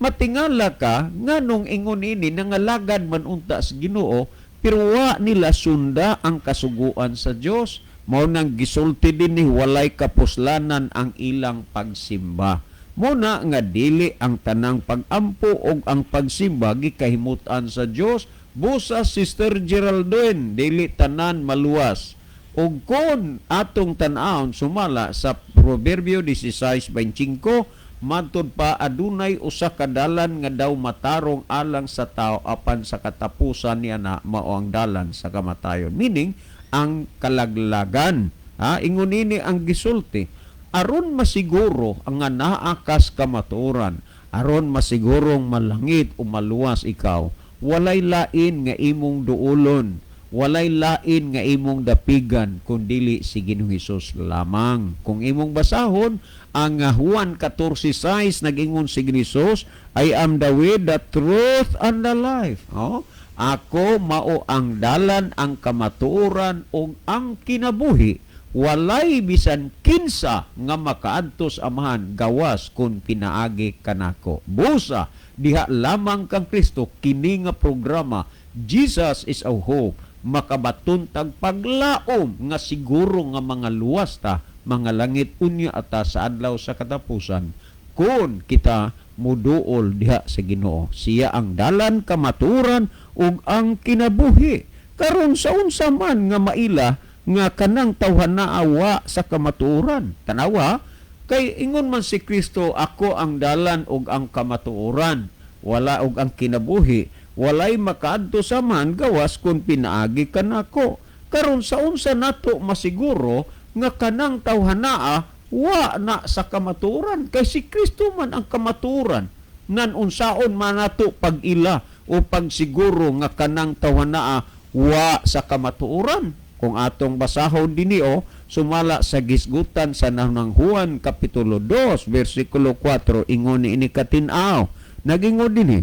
Matingala ka nganong ingon ini, nangalagad man unta sa Ginoo pero wa nila sunda ang kasuguan sa Dios. Mao nang gisulti din ni walay kapuslanan ang ilang pagsimba. Mao na nga dili ang tanang pagampo og ang pagsimba gikahimutan sa Dios. Busa, Sister Geraldine, dili tanan maluwas. Ug kon atong tan-awon sumala sa Proverbio 16:25, matud pa, adunay usa ka dalan nga daw matarong alang sa tao apan sa katapusan niya na mao ang dalan sa kamatayon. Meaning ang kalaglagan. Ha, ingon nini ang gisulti, aron masiguro ang nga naa kas kamatuoran, aron masigurong malangit o maluwas ikaw, walay lain nga imong duulon, walay lain nga imong dapigan kun dili si Ginoong Hesus lamang. Kung imong basahon ang Juan 14:6, nag-ingon si Ginoong Hesus, "I am the way, the truth, and the life." Oh, ako mao ang dalan, ang kamatuoran ug ang kinabuhi. Walay bisan kinsa nga makaadto sa Amahan gawas kung pinaagi kanako. Busa diha lamang kang Kristo, kini nga programa Jesus is our Hope makabaton tag paglaom nga siguro nga mga luwas ta, mga langit unya ata sa adlaw sa katapusan kung kita muduol diha sa Ginoo. Siya ang dalan, kamaturan ug ang kinabuhi. Karon sa unsa man nga maila nga kanang tawhana awa sa kamatuoran? Tanawa kay ingon man si Kristo, "Ako ang dalan ug ang kamatuoran wala ug ang kinabuhi, walay makaadto sa Amahan gawas kun pinaagi kanako." Karon sa unsa nato masiguro nga kanang tawhanaa wa na sa kamatuoran kay si Kristo man ang kamatuoran? Nan unsaon man nato pag-ila o pagsiguro nga kanang tawhanaa Wa sa kamatuoran. Kung atong basahon dinhi o sumala sa gisgutan sa nang Juan kapitulo 2 bersikulo 4, ingon ni ini katin-aw. Nagingon dinhi,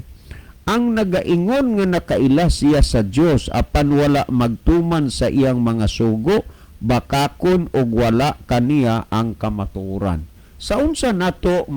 ang nagaingon nga nakaila siya sa Dios apan wala magtuman sa iyang mga sugo, bakakon og wala kaniya ang kamatuoran. Sa unsa nato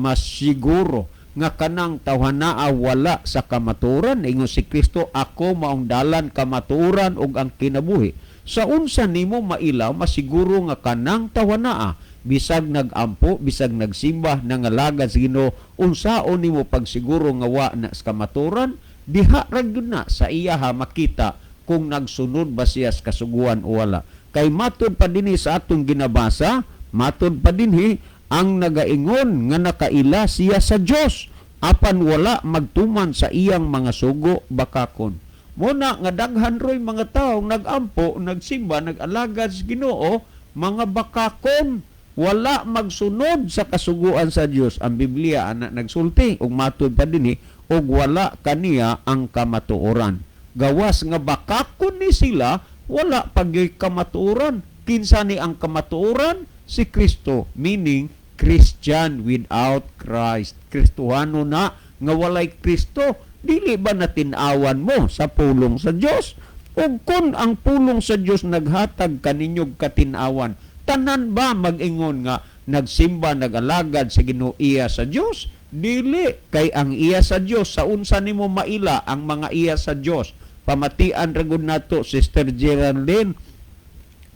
masiguro nga kanang tawhanaa wala sa kamatuoran? Ingon si Kristo, "Ako maong dalan, kamatuoran ug ang kinabuhi." Sa unsa nimo mailaw, masiguro nga kanang tawhanaa, bisag nagampo, bisag nagsimba, nangalagad sa Ginoo, unsaon nimo pagsiguro nga wa na sa kamatuoran? Diha ra gyud na sa iyaha makita kung nagsunod ba siya sa kasuguan o wala. Kay matud pa dinhi sa atong ginabasa, matud pa dinhi, ang nagaingon nga nakaila siya sa Dios apan wala magtuman sa iyang mga sugo, bakakon. Muna nga daghan roy mga tawo nagampo, nagsimba, nag-alagad sa Ginoo, mga bakakon, wala magsunod sa kasuguan sa Dios. Ang Biblia ana nagsulti. Ug matud pa dinhi, ug wala kaniya ang kamatuoran. Gawas nga bakakon ni sila, wala pagyoy kamatuoran. Kinsa ni ang kamatuoran? Si Kristo, meaning Christian without Christ. Kristohano na nga walay Kristo. Dili ba natin-awan mo sa pulong sa Dios? Ug kung ang pulong sa Dios naghatag kaninyog katin-awan, tanan ba mag-ingon nga nagsimba, nag-alagad sa Ginoo, iya sa Dios? Dili. Kay ang iya sa Dios, sa unsa nimo maila ang mga iya sa Dios? Pamatian ra gud nato Sister Geraldine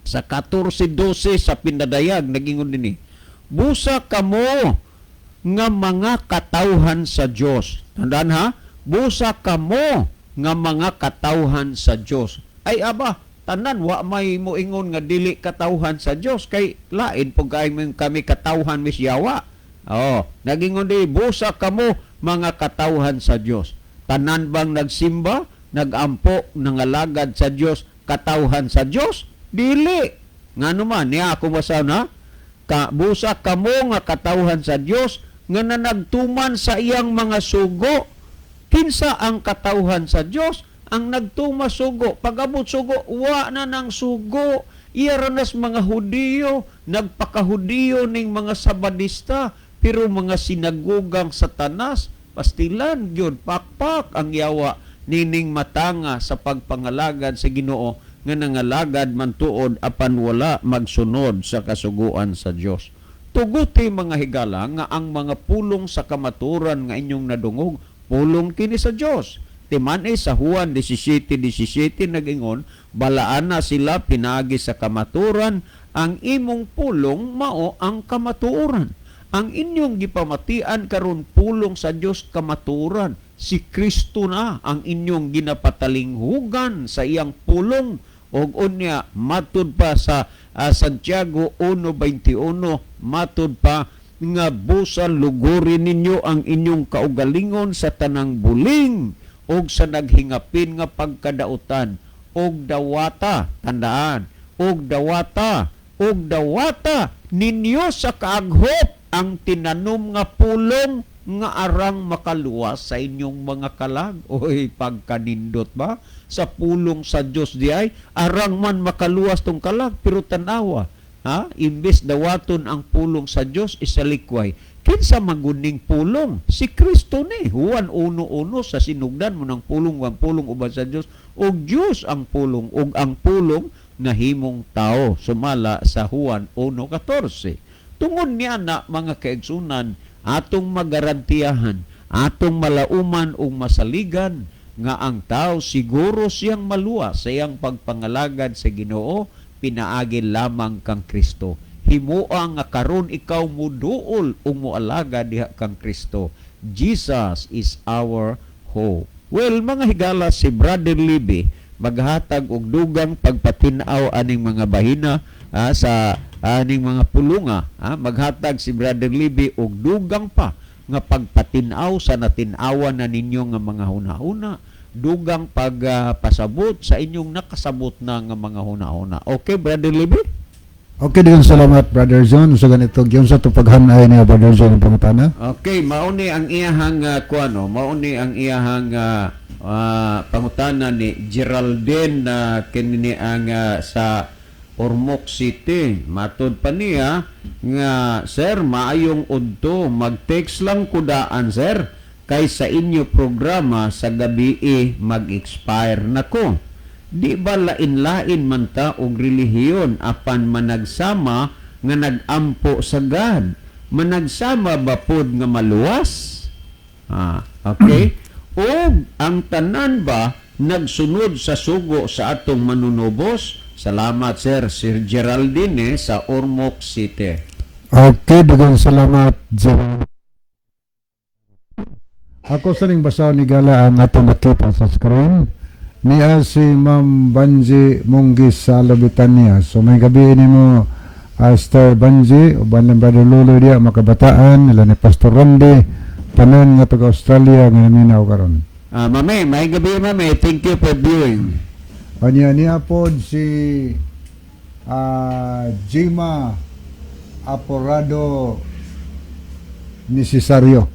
sa 14:12 sa Pinadayag. Nagingon dinhi, "Busa kamo nga mga katawhan sa Dios." Tandaan ha, busa kamo nga mga katawhan sa Dios. Ay aba, tanan wa may moingon nga dili katawhan sa Dios kay lain pug kay kami, katawhan mis yawa. Oh, nagingon di, "Busa kamo mga katawhan sa Dios." Tanan bang nagsimba, nagampo, nangalagad sa Dios, katawhan sa Dios? Dili. Ngano man niya ako basa na ka, "Busa kamo nga katawhan sa Dios nga nanagtuman sa iyang mga sugo." Kinsa ang katawhan sa Dios? Ang nagtuma sugo. Pag-abot sugo, wa na ng sugo. Iya ranas mga Hudiyo, nagpakahudiyo ning mga Sabadista, pero mga sinagugang Satanas, pastilan gyud, pakpak ang yawa nining matanga sa pagpangalagad sa Ginoo nga nangalagad man tuod apan wala magsunod sa kasuguan sa Dios. Tuguti, mga higala, nga ang mga pulong sa kamaturan nga inyong nadungog, pulong kini sa Dios. Timan sa Juan 17:17 nagingon, "Balaan na sila pinagi sa kamaturan, ang imong pulong mao ang kamatuoran." Ang inyong gipamatian karon, pulong sa Dios, kamatuoran. Si Kristo na ang inyong ginapatalinghugan sa iyang pulong. Og unya matud pa sa Santiago 1:21, matud pa nga busa lugurin ninyo ang inyong kaugalingon sa tanang buling og sa naghingapin nga pagkadautan, og dawata, tandaan, og dawata, og dawata ninyo sa kaaghop ang tinanom nga pulong nga arang makaluwas sa inyong mga kalag. Oy, pagkanindot ba? Sa pulong sa Dios di ay arang man makaluwas tong kalag, pero tanawa, ha? Imbes dawaton ang pulong sa Dios, isalikway. Kinsa maguning pulong? Si Kristo ni. Juan 1:1, sa sinugdan mo ng pulong, ang pulong uban sa Dios ug Dios ang pulong, ug ang pulong nahimong tao sumala sa Juan 1:14. Tungod niya na, mga kaigsunan, atong magarantiyahan, atong malauman ug masaligan nga ang tao siguro siyang maluwas sa iyang pagpangalagad sa Ginoo pinaagi lamang kang Kristo. Himoa nga karon ikaw muduol ug moalagad diha kang Kristo. Jesus is our hope. Well, mga higala, si Brother Libby maghatag og dugang pagpatin-aw aning mga bahina sa aning mga pulunga. Maghatag si Brother Libby og dugang pa nga pagpatin-aw sa natin-awan na ninyo nga mga huna-huna, dugang pagpasabot sa inyong nakasabot na nga mga huna-huna. Okay, Brother Libby? Okay, daghang salamat, Brother John. Sa ganito, giyon sa tupaghan ay niya, Brother John, ang pangutana. Okay, mauni ang iyahang kuano, mauni ang iyahang pangutana ni Geraldine na kini ang sa Ormoc City. Matod pa niya nga, "Sir, maayong udto, mag-text lang kudaan, sir, kay sa inyo programa sa gabi eh, mag-expire na ko. Di ba lain-lain man ta og relihiyon apan managsama nga nagampo sa God? Managsama ba pod nga maluwas?" Ah, okay. "Og ang tanan ba nagsunod sa sugo sa atong manunubos? Salamat, sir." Sir Geraldine sa Ormoc City. Okay, daghang salamat, Jerome. Ako sa ning basahon ni Gala ang atong nakita sa screen. Niya si Ma'am Banji Munggis sa Lobitania. So may gabi nimo, Star Banji, uban lang Brother Lolo diya, makabataan, nila ni Pastor Randy, tanan nga taga Australia nga naminaw karon. Ah, mame, may gabi, mame. Thank you for viewing. Anya niya pod si Jima Aporado Necesario.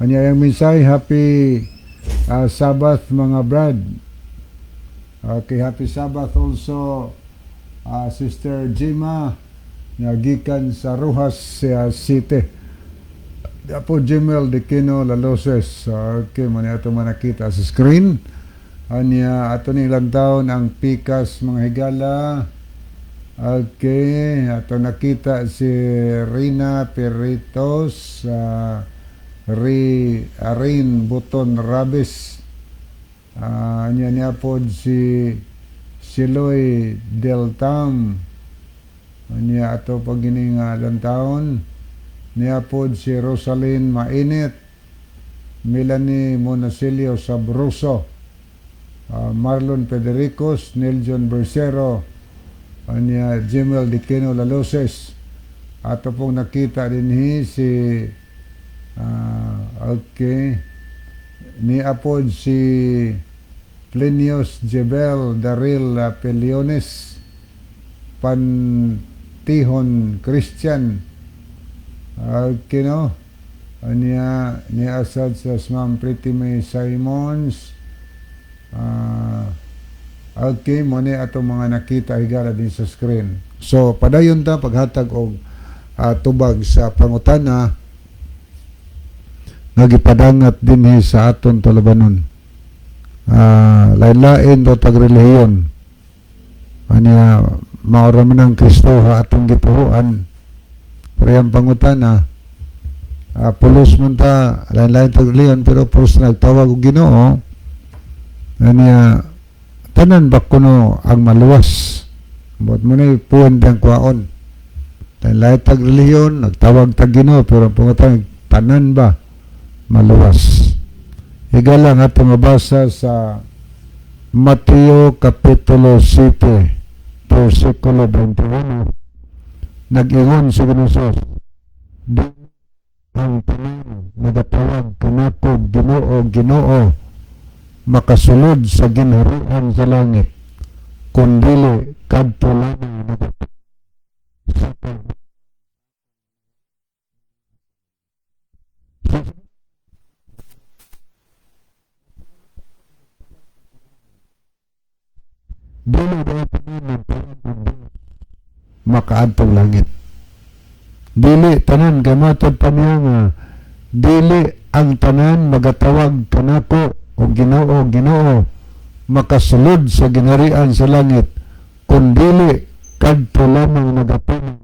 Anya yung mensahe, "Happy Sabbath, mga brad." Okay, happy Sabbath also, Sister Jima nga gikan sa Rojas City. Apo Jimel de Quino Laloses. Okay, mo ato manakita sa screen. Anya ato ni ilang taon ang pikas, mga higala. Okay, ato nakita si Rina Peritos, Ri Arin Buton Rabis. Anya niya pod si Siloy Deltam. Anya ato pag gini nga taon. Niya pod si Rosalyn Mainit, Melanie Monasilio Sabroso, Marlon Federicos, Neljon Bersero, anya Jimel Diquino Laloses. Ato pong nakita din si okay, ni apod si Plinius Jebel Daril Peliones Pantihon Christian. Okay, no? Anya ni asad sa Ma'am Pretty May Simons. Okay, mo ni atong mga nakita, higala, din sa screen. So padayon ta paghatag og tubag sa pangutana nga gipadangat dinhi sa aton tulabanon. Lain-lain do tag relihiyon. Anya mao ra man ang Kristo ha atong gipuhuan. Pero yung pangutana, pulos man ta, lain-lain tag relihiyon, pero pulos nagtawag og Ginoo. Anya tanan ba kuno ang maluwas? But mo na puwan ang kwaon. Lain-lain tag relihiyon, nagtawag tag Ginoo, pero ang pangutana, tanan ba maluwas? Higala nga ato mabasa sa Mateo Kapitulo 7, versikulo 21. Nag-ingon si Ginoo, "Di ang tanan nagatawag kanako 'Ginoo, Ginoo' makasulod sa ginharian sa langit, kundili kadto lamang sa pag Dili ba tanan nagtawag og Dios makaadtong langit. Dili tanan, gamatod pa niya nga dili ang tanan magatawag kanako og 'Ginoo, Ginoo' makasulod sa ginharian sa langit, kundili kadto lamang nagatuman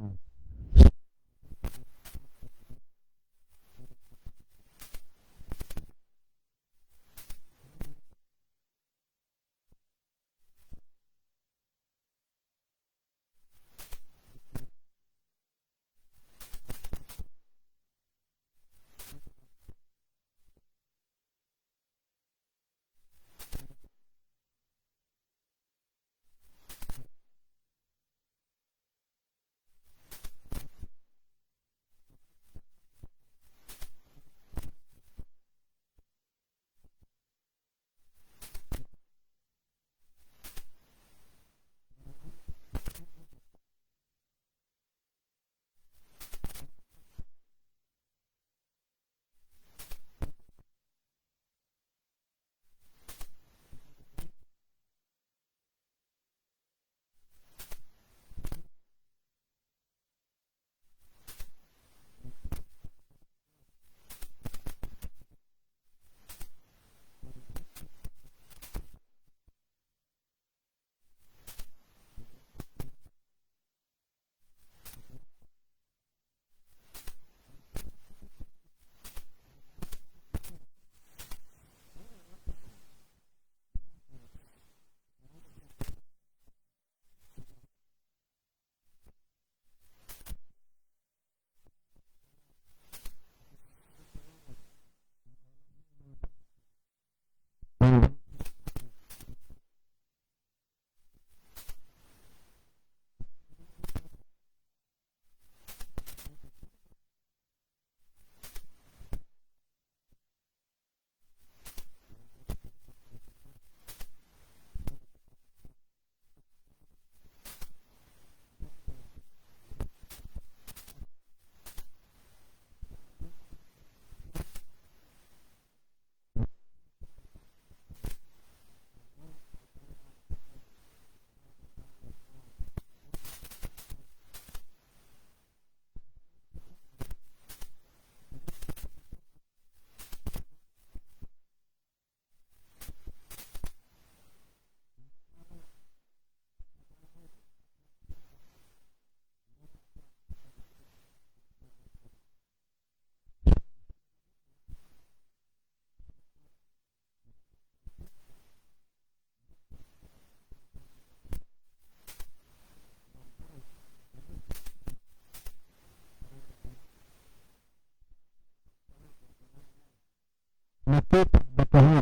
Makita ba kaha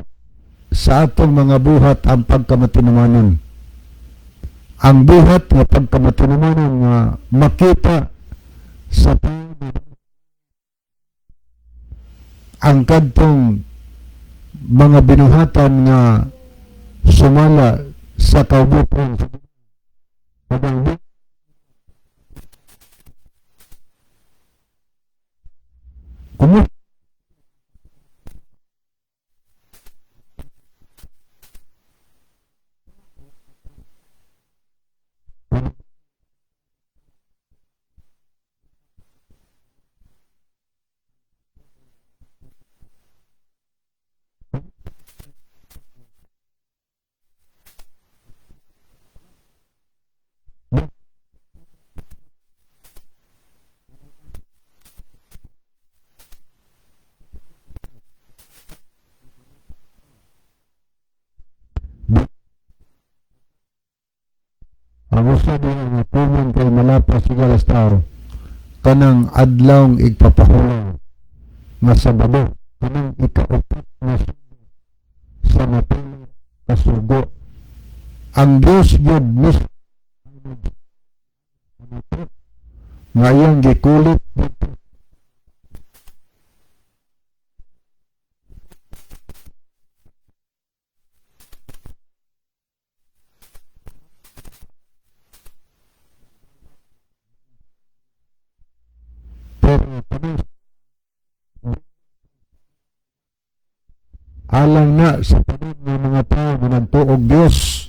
sa atong mga buhat ang pagkamatinumanon? Ang buhat nga pagkamatinumanon nga makita sa tao, ang kadtong mga binuhatan nga sumala sa kaubutan sa Kumu Ang usa diha nga puman kay malapas sa tao, kanang adlawng igpapahulaw nga Sabado, kanang ikaupat nga sugo sa mapilo ka sugo. Ang Dios gyud mismo nga iyang gikulit didto. Pero alang na sa tanan nga mga tao nga nagtuog Dios.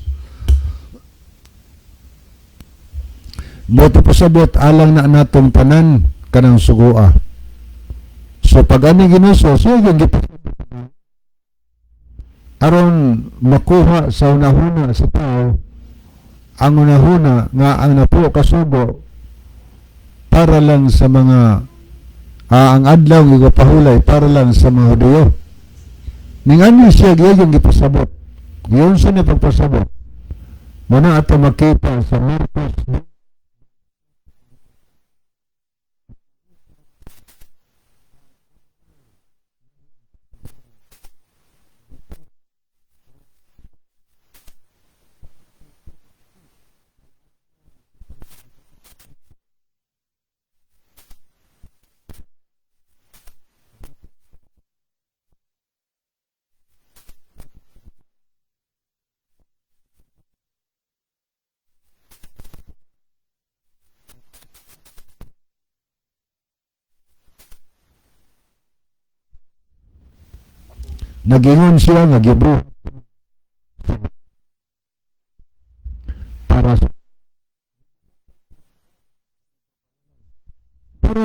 Buto pasabot, alang na natong tanan kanang sugoa. So pag ani ginuso, siya yung gipasabot aron makuha sa unahuna sa tao ang unahuna nga ang napuo kasugo para lang sa mga ang adlaw nga gipahulay para lang sa mga Hudiyo. Ningani siya yung gipasabot. Yun sa niya pagpasabot. Muna ato makita sa Marcos. Nagingon siya nga gibuhat para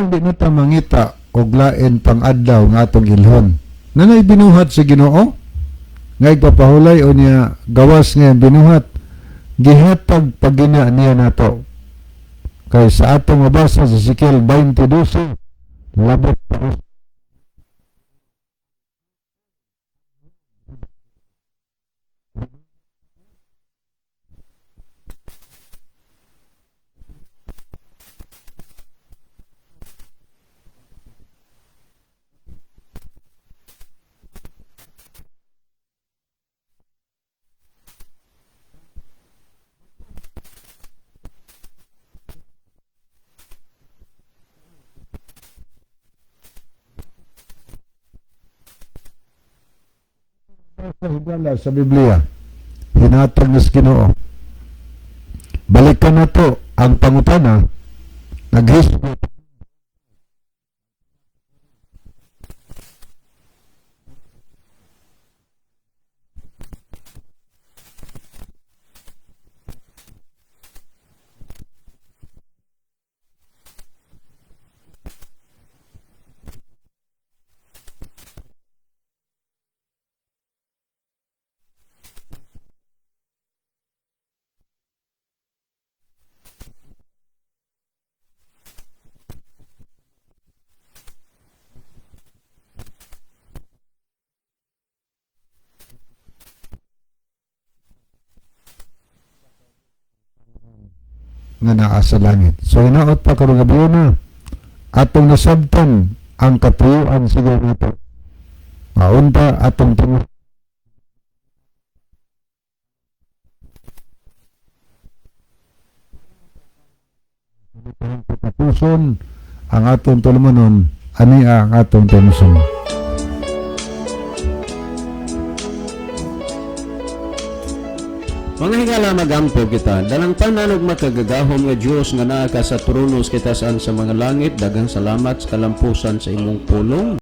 di na ta mangita og lain pang adlaw nga atong ilhon. Nanay binuhat sa Ginoo nga igpapahulay o niya gawas nga binuhat, gihatag pagina niya nato. Kay sa atong mabasa sa Ezekiel 20:12, labot pa sa higala sa Biblia, hinatag nas Ginoo. Balikan na to ang pangutana, naghisgot nga naa sa langit. So hinaot pa karong gabi na atong nasabtan ang katuyuan siguro nato. Maunta atong tapuson ang atong tulumanon, ani ang atong theme. Mga higala, magampo kita. Dalang tanan ug makagagahom nga Dios nga naa ka sa trono sa kitasan sa mga langit, daghang salamat sa kalampusan sa imong pulong.